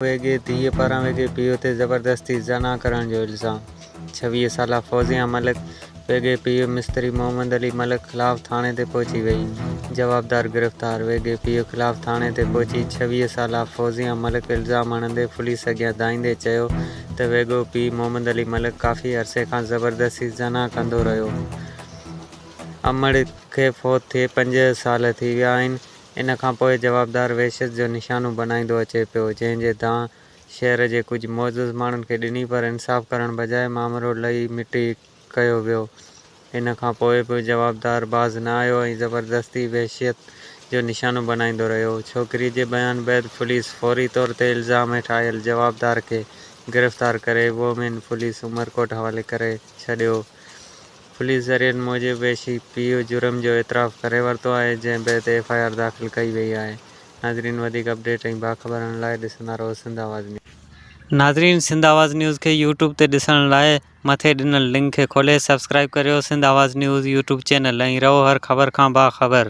ويڳي ڌيء پاران ويڳي پيء تي زبردستي زنا ڪرڻ جو الزام، 26 سالا فوزيا ملڪ ويڳي پيء مستري محمد علي ملڪ خلاف ٿاڻي تي پهچي وئي، جوابدار گرفتار، ويڳي پيء خلاف ٿاڻي تي پهچي 26 سالا فوزيا ملڪ الزام هڻندي پوليس اڳيان دانهيندي چيو ته ويڳو پيء محمد علي ملڪ ڪافي عرصي کان زبردستي زنا ڪندو رهيو، امڙ کي فوت ٿئي پنج سال ٿي ويا آهن، ان کان پوء جوابدار وحشت جو نشانو بنائيندو اچي پيو، جنهن جي دانهن شهر جي ڪجهه معزز ماڻهن کي ڏني پر انصاف ڪرڻ بجاء مامرو لهي مٽي ڪيو ويو. ان کان پوء به جوابدار باز نه آيو ۽ زبردستي وحشيت جو نشانو بنائيندو رهيو. ڇوڪري جي بيان بعد پوليس فوري طور تي الزام هيٺ آيل جوابدار کي گرفتار ڪري وومين پوليس عمرڪوٽ حوالي ڪري ڇڏيو. پوليس ذريعن موجب وحشي پيء جرم جو اعتراف ڪري ورتو آهي، جنهن بعد ايف I R داخل ڪئي وئي آهي. ناظرين وڌيڪ اپڊيٽ ۽ باخبر رهڻ لاء ڏسندا رهو سنڌ آواز نيوز. ناظرين سنڌ آواز نيوز کي يوٽيوب تي ڏسڻ لاء مٿي ڏنل لنڪ کي کولي سبسڪرائيب ڪريو Sindh Awaz news YouTube channel ۽ رهو هر خبر کان باخبر.